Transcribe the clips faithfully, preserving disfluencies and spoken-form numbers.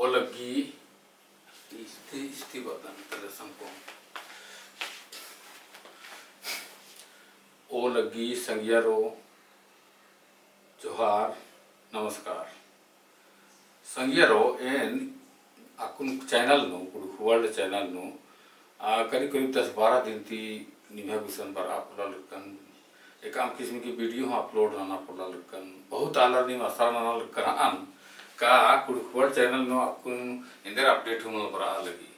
लग्गी, इस्ती, इस्ती बअदन, तले संकोम। ओ लग्गी संगियारो, जोहार, नमस्कार। संगियारो, एन अक्कुन channel नू, कुँड़ुख़ World channel नू, आ, करीब करीब दस बारह दिन ती निम्है गुसन बरआ पोल्ला लक्कन, एकअम किस्म की video हूँ upload नना पोल्ला लक्कन, बहुत आलर नीम असर नना लक्कन अन, का कुँड़ुख़ World channel नू अक्कुन एन्देर update हूँ मल बरआ लगी।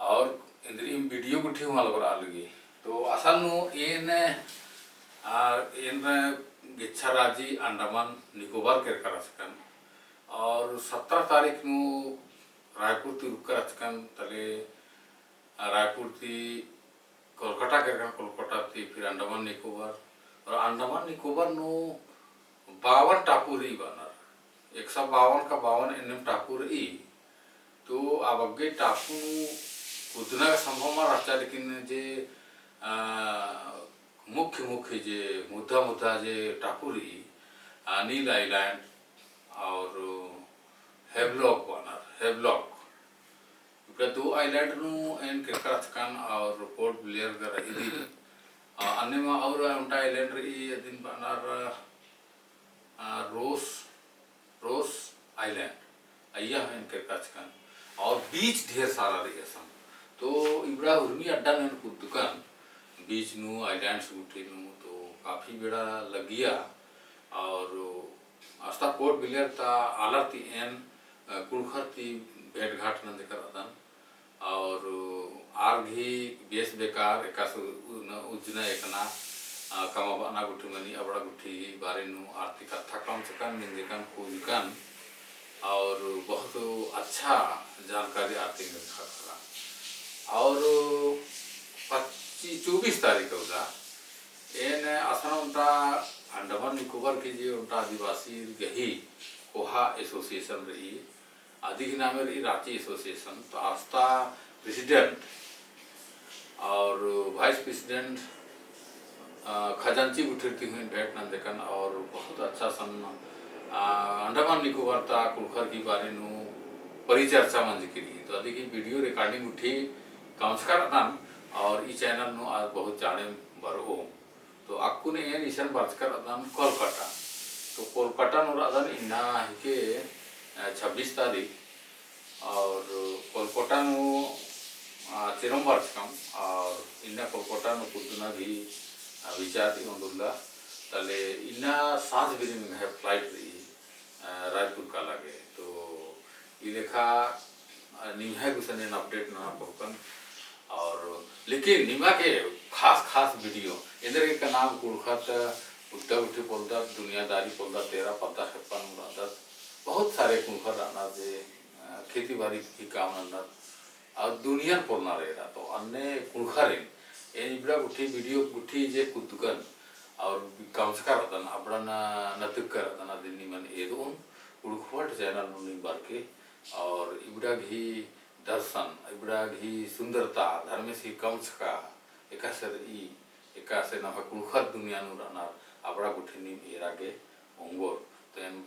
और एन्देर इम video गुट्ठी हूँ मल बरआ लगी। तो असल नू एन, आ, एन गेच्छा राजी अंडमान निकोबार केरका रहचकन। और सत्रह तारीख नू रायपुर ती उरखका रहचकन, तले, आ, रायपुर ती कोलकाता केरकन, कोलकाता ती फिर अंडमान निकोबार। और अंडमान निकोबार नू बावन टापू रई बअनर। एक सौ बावन का बावन एन्नेम टापू रई। तो आ बग्गे टापू नू कुद्दना का संभव मल रहचा, लेकिन जे, आ, मुख्य मुख्य जे मुद्दा मुद्दा जे टापू रई, आ, Neil Island और Havelock बअनर, Havelock। इबड़ा दो island नू एन केरका रहचकन और Port Blair गा रई। आ, अन्नेम और ओन्टा island रई, अदिन बअनर, आ, Ross, Ross Island, अइय्या एन केरका रहचकन। और beach ढेर सारा रई असन। तो इबड़ा उर्मी अड्डा नू एन कुद्दकन, beach नू, islands गुट्ठी नू, तो काफी बेड़ा लग्गिया। और अस्ता Port Blair ता आलर ती एन, अ, कुँड़ुख़र ती भेंट घाट नंजकर अदन। और आर गही बेस बेकार एकासे उ-, न-, उज्जना एकना, अ, कमबअना गुट्ठी मनी, अबड़ा गुट्ठी बारे नू आर ती कत्था कमचकन, मेंजकन, खोजकन, और बहुत अच्छा जानकारी आर ती मिलता करा। और पच्चीस, चौबीस तारीख होगा, एन असन ओन्टा अंडमान निकोबार की जे ओन्टा आदिवासी गही कोहा association रई, अदी गही नामे रई राँची association, तो अस्ता president और vice president, अ, खजांची गुट्ठिर ती हूँ भेंट नंजकन और बहुत अच्छा सन, अ, अंडमान निकोबार ता कुँड़ुख़र की बारे नू परिचर्चा मंजकी रई। तो अदी गही video recording गुट्ठी कमचका रअदन और ई channel नू आद बहुत चाड़े बरओ। तो अक्कुन एन इसन बरचका रअदन कोलकाता। तो कोलकाता नू रअदन इन्ना हिके, अ, छब्बीस तारीख। और कोलकाता नू, अ, चिरम बरचकम और इन्ना कोलकाता नू कुद्दना भी, अ, विचार ती ओन्दुल्ला। तले इन्ना साँझ बिरिम है flight रई, अ, रायपुर का लागे। तो ई लेखा, अ, निम्है गुसन एन update नना पोल्लकन। और लेकिन निमा गे खास खास video, एन्देरगे का नाम कुँड़ुख़र ता कुद्दा गुट्ठी पोल्लदत, दुनियादारी पोल्लदत, तेरा पद्दा खेप्पा नू रअदत, बहुत सारे कुँड़ुख़र रअनर जे, अ, खेती बारी की काम नन्नर, और दुनियन पोल्लनर एरा। तो अन्ने कुँड़ुख़रिन एन इबड़ा गुट्ठी video गुट्ठी जे कुद्दकन और कमचका रअदन, अबड़न नतुक्का रअदन, अदिन निमन एदओन, कुँड़ुख़ World channel नू नीम बरके। और इबड़ा गही दर्शन, इबड़ा गही सुंदरता, धर्मेस गही कमचका, एकासे रई, एकासे नम्है कुँड़ुख़र दुनिया नू रअनर, अबड़ा गुट्ठी नीम एरा गे ओंगोर। तो एन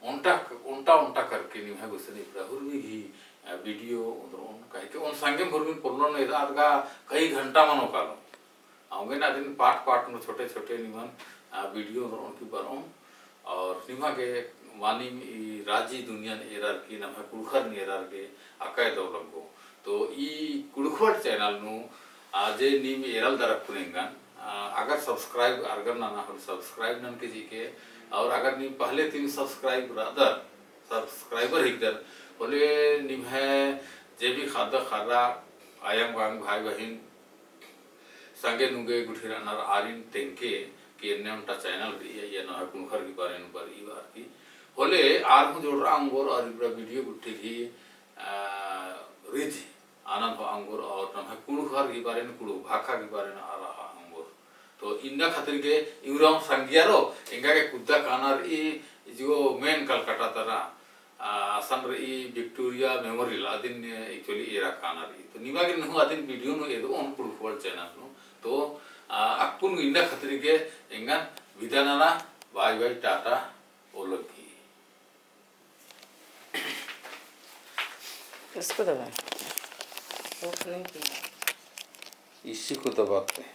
ओन्टा, ओन्टा, ओन्टा करके निम्है गुसन इबड़ा हुरमी गही, अ, video ओन्दरओन, काहे कि ओन संगेम हुरमिन पोल्लोन एदआ गा कई घंटा मनो कालोन। औंगे ना दिन part part नू छोटे छोटे निमन, अ, video ओन्दरओन की बरओन। और निमा गे वानिम ई राजी दुनियन एरर की नम्है कुँड़ुख़र नी एरर गे अकय दव लग्गो। तो ई कुँड़ुख़ World channel नू, आ, जे नीम एरल दरक कुनेंगन, आ, अगर subscribe अरगर नना होले subscribe ननके चिके, और अगर नीम पहले तिम subscribe रअदर, subscriber हिकदर, होले निम्है जे भी ख़द्द ख़र्रा अयंग बंग भाई बहिन संगे नुगे गुट्ठी रअनर आरिन तेंगके कि एन्ने ओन्टा channel रई, अइय्या नम्है कुँड़ुख़र की बारे नू बरई बअर की। होले आर हूँ जोड़रआ ओंगोर और इबड़ा video गुट्ठी गही, आ, रिझ आनंद होआ ओंगोर और नम्है कुँड़ुख़र की बारे नू, कुँड़ुख़ भाखा की बारे नू आर रअआ ओंगोर। तो इन्ना खतरी गे इवराम संगियारो, एंगा गे कुद्दा काना रई, जो main कलकत्ता तरा, आ, असन रई Victoria Memorial, अदिन actually एरा काना रई। तो निमा गे नहु अदिन video नू एदओन कुँड़ुख़ World channel नू। तो, आ, अक्कुन इन्ना खतरी गे एंगन विदा नना, bye bye, टाटा, ओलग्गी। इसको दबा। इसको दबाते हैं।